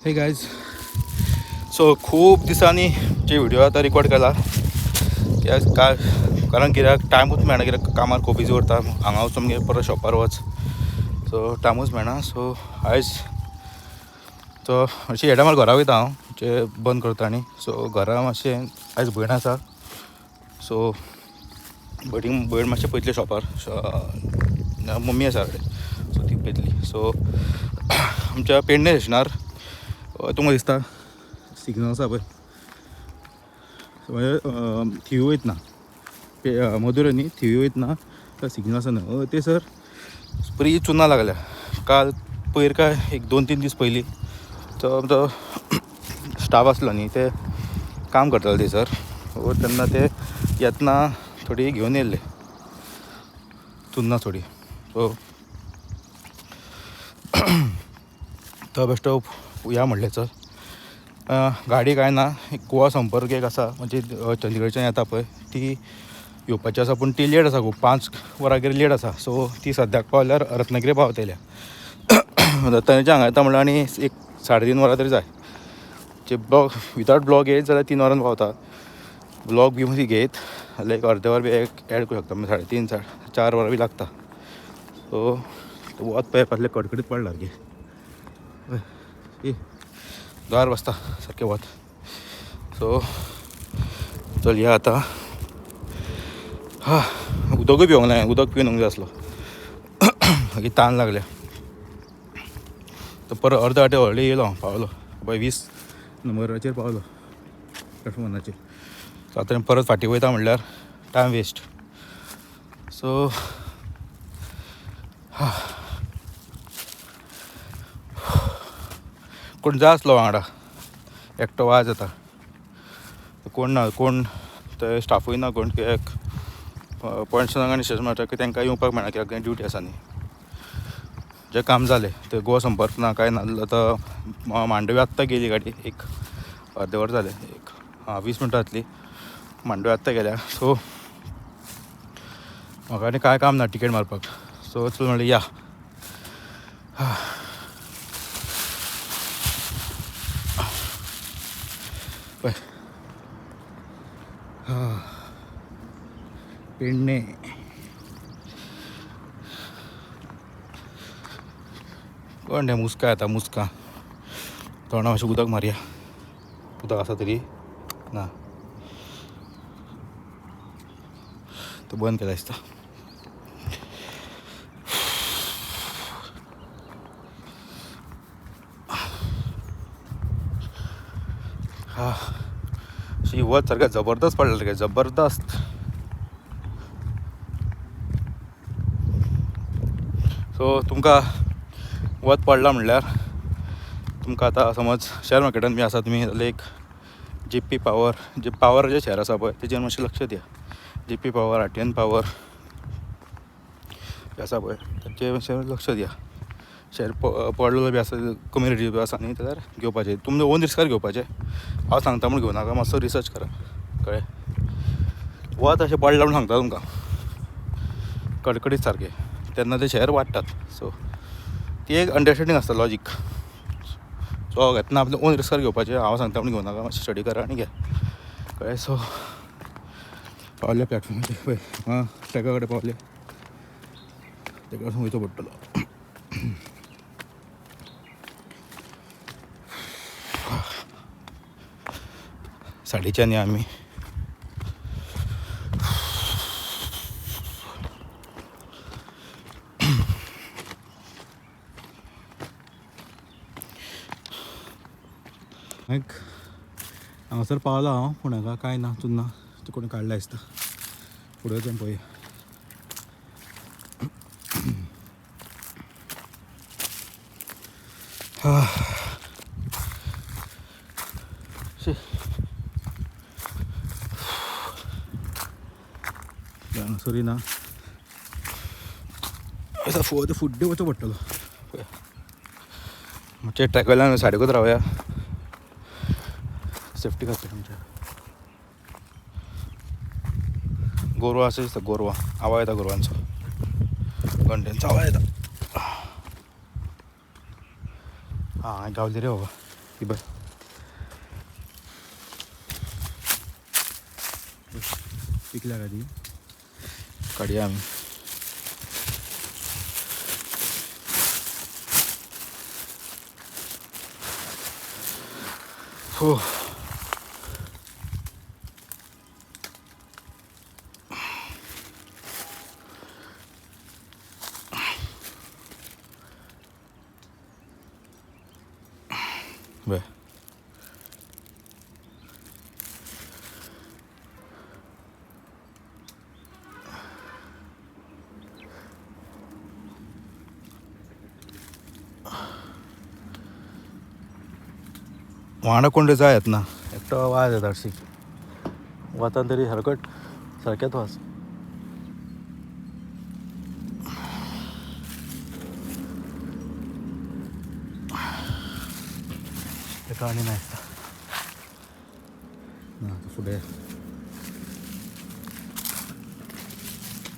हे guys, so खूब दिसांनी जे व्हिडिओ आतां रिकॉर्ड केला कित्याक काय कारण कित्याक टायमूच मेळना, कित्याक कामार खूब बिजी उरता, हांगा वचून मागीर परत शॉपार वच, सो टायमूच मेळना. सो आयज तो मातशें ह्या टायमार घरा वयता हांव, जे बंद करता आनी सो घरा मातशें आयज भयण आसा, सो भयण मातशें पयतली शॉपार, मम्मी आसा कडेन, सो ती पयतली. सो आमच्या पेडणे स्टेशनार तुमकां दिसता सिग्नल आसा पळय, म्हणजे थिवी वयतना मधुर न्ही थिवी वयतना सिग्नल आसा न्हय ते सर बरी चुना लागल्या. काल पयर काय एक 2-3 दीस पयलीं तो आमचो स्टाफ आसलो न्ही, ते काम करताले थंयसर, तेन्ना ते येतना थोडी घेवन येयल्ले चुन्नां थोडी. सो तो बेश्टो या म्हणलें चल. गाडी कांय ना, एक गोवा संपर्क एक आसा, म्हणजे चंदीगडच्यान येता पळय ती येवपाची आसा, पूण ती लेट आसा खूब, 5 वरां कितें लेट आसा. सो ती सद्याक पावल्यार रत्नागिरी पावतल्या, रत्नागिरीच्या हांगा येता म्हणल्यार आनी एक 3.5 वरां तरी जाय. जे ब्लॉक विदावट ब्लॉक येयत जाल्यार 3 वरान पावता, ब्लॉक बी मातशी घेयत जाल्यार एक अर्दे वर बी एड करूं शकता, मागीर 3.5 4 वरां बी लागता. सो वत पळय फाटलें कडकडीत पडला सारकें, दार बसता सारकें वत. सो चल या आतां. हा, उदकूय पिवंक ना, उदक पिवन जाय आसलो, मागीर तान लागल्या. तो परत अर्द वाटे व्हडले येयलो हांव, पावलो पळय 20 नंबराचेर पावलो प्लॅटफॉर्माचेर. सो आतां परत फाटीं वयता म्हणल्यार टायम वेस्ट. सो कोण जाय आसलो वांगडा, एकटो वाज येता, कोण ना, कोण ते स्टाफूय ना, कोण कित्याक पॉयंट्स आनी स्टेशन मास्टर तांकां येवपाक मेळना कित्याक ड्युटी आसा न्ही. जें काम जालें ते गोवा संपर्क ना कांय ना. आतां मांडवी आत्तां गेली गाडी, एक अर्दें वर जालें, एक 20 मिनटां जातली मांडवी आत्तां गेल्या. सो म्हाका आनी कांय काम ना टिकेट मारपाक, सो चल म्हणलें या. पळय पेडणे कोण तें मुस्का येता, मुस्का तोंडा मातशें उदक मारया, उदक आसा तरी ना, तो बंद केला दिसता. हा शी वत सारकें जबरदस्त पडलें, सारकें जबरदस्त. सो तुमकां वत पडलां म्हणल्यार तुमकां आतां समज शेअर मार्केटान बी आसा तुमी जाल्यार एक जी पी पावर, जे पावर जे शेअर आसा पळय तेजेर मातशें लक्ष दिया. G P power, RTN power जे आसा पळय तेजेर मातशें लक्ष दिया. शेअर पडलो बी आसा, कमी रेटी बी आसा न्ही जाल्यार घेवपाचें, तुमचें ओन रिस्कार घेवपाचें. हांव सांगता म्हूण घेवं नाका, मातसो रिसर्च करा, कळ्ळें. वत अशें पडलां म्हूण सांगता तुमकां कडकडीत सारकें, तेन्ना ते शेअर वाडटात. सो ती एक अंडरस्टँडींग आसता, लॉजीक. सो घेतना आपलें ओन रिस्कार घेवपाचें, हांव सांगता म्हूण घेवं नाका, मातशें स्टडी करा आनी घे, कळ्ळें. सो पावले प्लॅटफॉर्माचेर पळय, हां ट्रॅका कडेन पावले, तेका वचून वयचो पडटलो. 4:30 या आमी. एक हांगासर पावला हांव, पूण हांगा कांय ना, चुन्ना ते कोणी काडला दिसता. फुडें वचून पळोवया. हांगासरूय ना, फुड्डें वचचें पडटलो. मातशें ट्रॅक वयल्यान सायडीकूच रावया, सेफ्टी खातीर आमच्या. गोरवां आसा दिसता, गोरवां आवाज येता, गोरवांचो घंट्यांचो आवाज येता. हां गावली रे बाबा. ही पळय पिकल्या काय ती काडया आमी. हो बर वांगडा कोण जाय येतना एकटो वाज येता हरशीं वतान तरी सारको सारकेच वाज. ताका आनी ना दिसता ना तो फुडें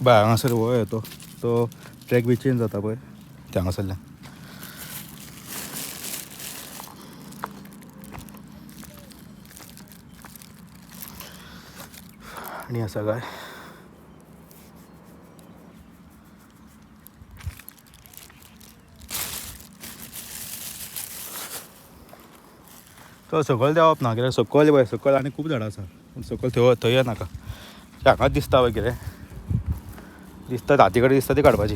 बाय हांगासर हो येतो तो ट्रॅक बी चेंज जाता पळय ते हांगासरल्यान. आनी आसा काय तो सकयल देंवप ना कित्याक सकयल पळय सकयल आनी खूब झाडां आसा पूण सकयल थंय थंय नाका. हांगाच दिसता पळय कितें दिसता हाती कडेन दिसता ती काडपाची.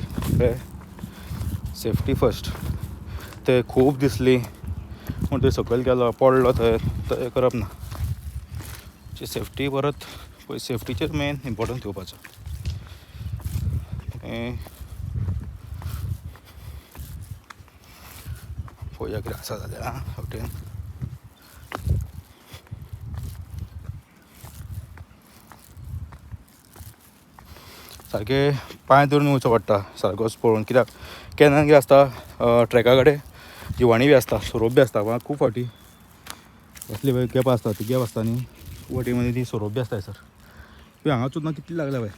Safety first. ते खूब दिसली म्हूण थंय सकयल गेलो पडलो थंय थंय करप ना. सेफ्टी परत पळय सेफ्टीचेर मेन इम्पोर्टन्स दिवपाचो. पळोवया कितें आसा जाल्यार आं वटेन. सारकें पांय धरून वचचो पडटा सारकोच पळोवन कित्याक केन्ना कितें आसता ट्रॅका कडेन जिवाणी बी आसता सोरोप बी आसता खूब फावटी असली पळय गॅप आसता ती गॅप आसता न्ही खूब फावटी मदीं ती सोरोप बी आसता सर. हांगा चुन्ना कितली लागल्या पळय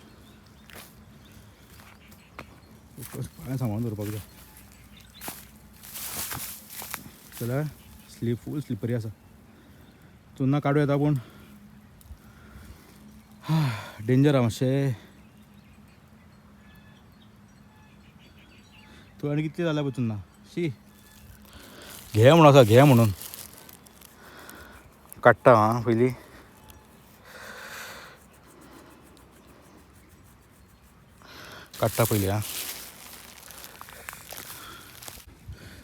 पांय सांबाळून दवरपाक जाय जाल्यार स्लीप फूल स्लिपरी आसा. चुन्ना काडूं येता पूण डेंजर आसा मातशें. तूं आनी कितली जाल्या पळय चुन्ना शी घे म्हणून आसा घे म्हणून काडटा आं पयलीं. काडटा पयलीं आं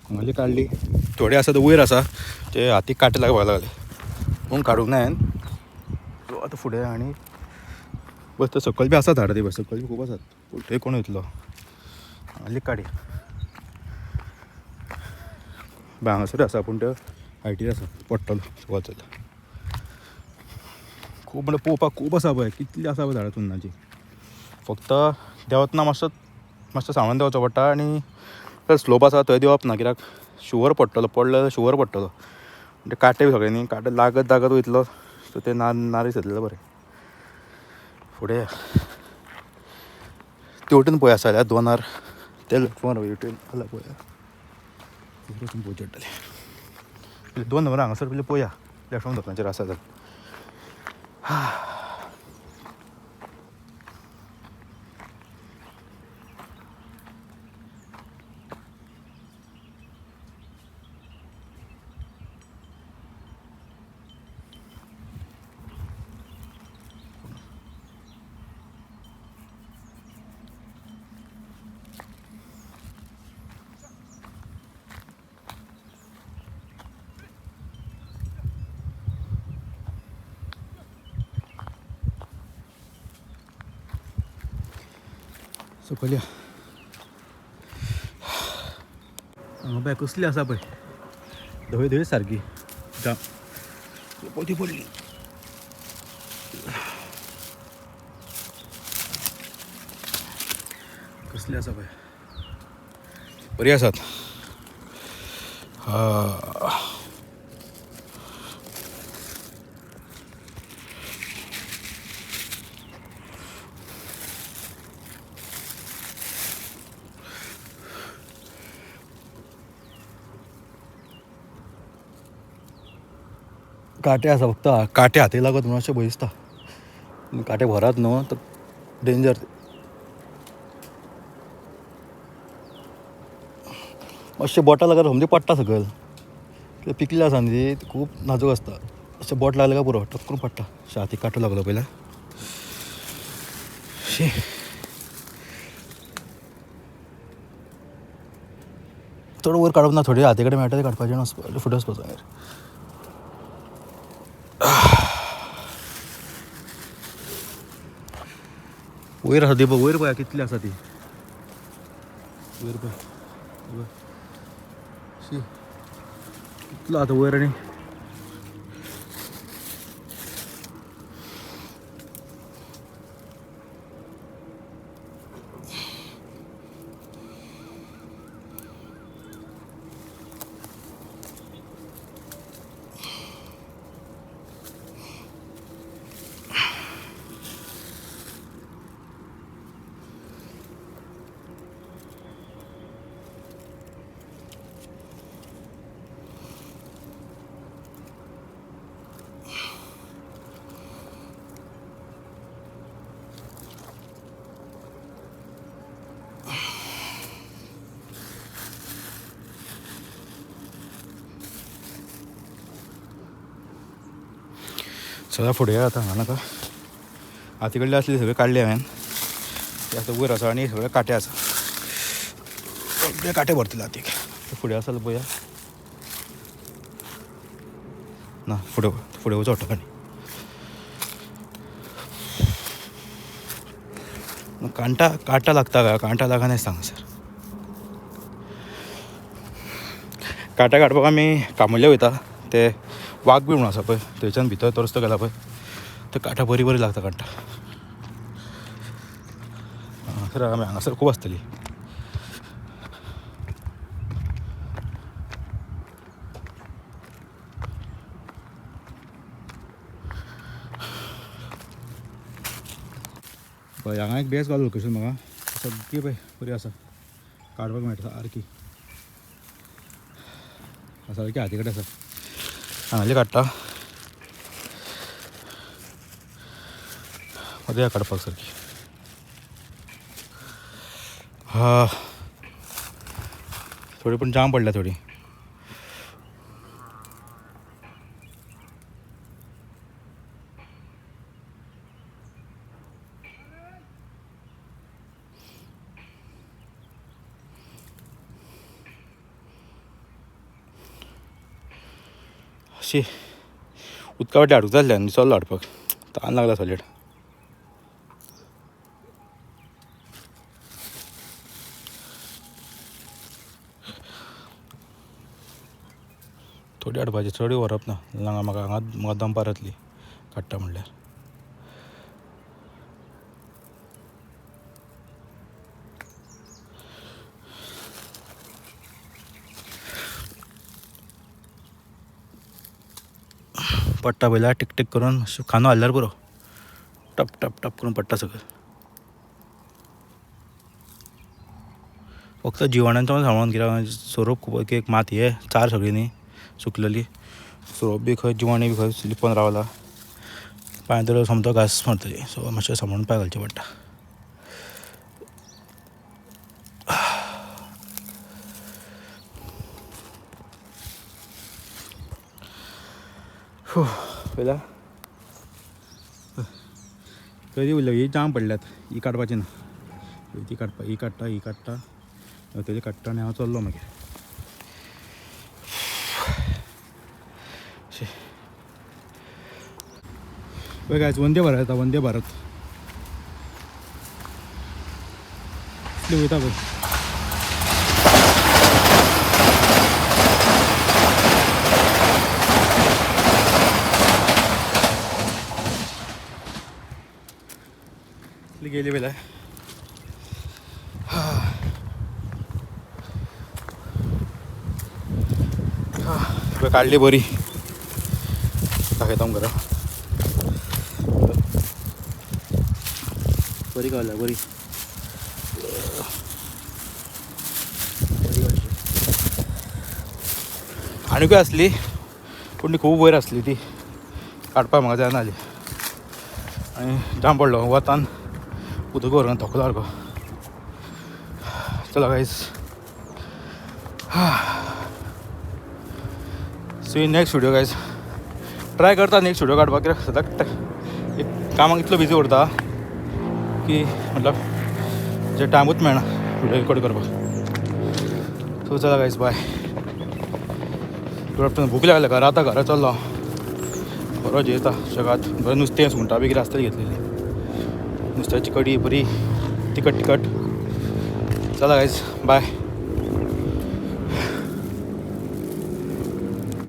हांगाली काडली थोडे आसा ते वयर आसा ते हातीक कांटे लागपाक लागले पूण काडूंक ना हांवें. आतां फुडें आनी बस ते सकयल बी आसा झाडां ती बस सकयल बी खूब आसात पूण थंय कोण वयतलो. हांगाली काडया हांगासर आसा पूण ते हायटीर आसा पडटलो सकयल चलता. खूब म्हणल्यार पळोवपाक खूब आसा पळय कितली आसा पळय झाडां चुन्नाची. फक्त देंवतना मातसो मातसो सांबाळून देंवचो पडटा आनी स्लोप आसा थंय देंवप ना कित्याक शुवर पडटलो पडलो जाल्यार शुवर पडटलो. म्हणजे कांटे बी सगळे न्ही कांटे लागत लागत वयतलो सो ते ना नारीस घेतलें बरें. फुडें ते वटेन पळय आसा जाल्यार दोनार ते प्लॅटफॉर्म वटेन आसल्यार पळया तिकडे वचून पळोवचें पडटलें. दोन नंबर हांगासर पयलीं पळोवया प्लॅटफॉर्म धोतनाचेर आसा जाल्यार. सकयल या हांगा पळय कसली आसा पळय धवी धवी सारकी जा पोती पडली. कसली आसा पळय बरी आसात. कांटे आसा फक्त, कांटे हातीक लागत म्हणून अशें भंय दिसता. कांटे भरात न्हू तर डेंजर. मातशें बोटां लागत समजे पडटा सकयल. कित्याक पिकले आसा न्ही ती खूब नाजूक आसता. अशें बोट लागलें काय पुरो, टप करून पडटा. अशें हातीक कांटो लागलो पयल्या. शी चड वयर काडप ना, थोडी हाती कडेन मेळटा ते काडपाचें आनी फुडें वचपाचो मागीर. वयर आसा ती पळय, वयर पळय कितली आसा ती, वयर पळय. शी कितलो आतां वयर. आनी सगळ्या फुडें आतां हांगा नाका. हाती कडले आसले सगळे काडले हांवें. ते आतां वयर आसा आनी सगळे कांटे आसा, सगळे कांटे भरतले हातीक. फुडें आसा पळया ना, फुडें फुडें वचो पडटलो. आनी कांटा कांटा लागता काय कांटा लागना दिसता हांगासर. कांटा काडपाक आमी कामुर्ले वयता, ते वाग बी म्हणून आसा पळय, थंयच्यान भितर तो रस्तो गेला पळय, ते कांटा बरी बरी लागता कांटा. हांगासर आमी हांगासर खूब आसतली. पळय हांगा एक बेस्ट गावलो लोकेशन म्हाका, सगळी पळय बरी आसा, काडपाक मेळटा सारकी. सारकी हाती कडेन आसा. हांगासरली काडटा मदीं काडपाक सारकी. हा थोडी पण जाम पडल्या थोडी. अशी उदका वाटे हाडूंक जाल्ले आनी चल्लो हाडपाक, तान लागला सॉलीड. थोडी हाडपाची, चड व्हरप ना, हांगा म्हाका हांगा म्हाका दमपार येतली काडटा म्हणल्यार. पडटा पयल्या टिक टिक करून खांदो हाडल्यार पुरो, टप टप टप करून पडटा सगळें. फक्त जिवाण्यांचो सांबाळून, कित्याक सोरोप खूब, एक माती हे चार सगळी न्ही सुकलेली, सोरोप बी खंय जिवाणी बी खंय लिपोन रावला, पांय तर सोमतो घास मारतली. सो मातशें सांबाळून पांय घालचें पडटा. पयला तरी उरल्या ही जाम पडल्यात, ही काडपाची ना, ती काडपा, ही काडटा, ही काडटा, तेजी काडटा आनी हांव चल्लो मागीर. पळय गायज वंदे भारत येता, वंदे भारत इतली वयता पळय. इतली गेली पयल्या. काडली बरी, दाखयता आमकां. बरी गावल्या, बरी आनीकूय आसली पूण ती खूब वयर आसली, ती काडपाक म्हाका जायना जाली आनी जाम पडलो वतान उदक व्हरून थकलो सारको. चला guys, see next video guys. Try करता नेक्स्ट व्हिडिओ काडपाक, कित्याक सदांच एक कामाक इतलो बिजी उरता की मतलब जे टायमूच मेळना व्हिडिओ रिकॉर्ड करपाक. सो चला गायज, बाय, गुड आफ्टरनून. भूक लागल्या घरा, आतां घरा चल्लो हांव, बरो जेयता जगात बरें नुस्तें सुंगटां बी कितें आसतलें घेतलेली, नुस्त्याची कडी बरी तिखट तिखट. चला गायज, बाय.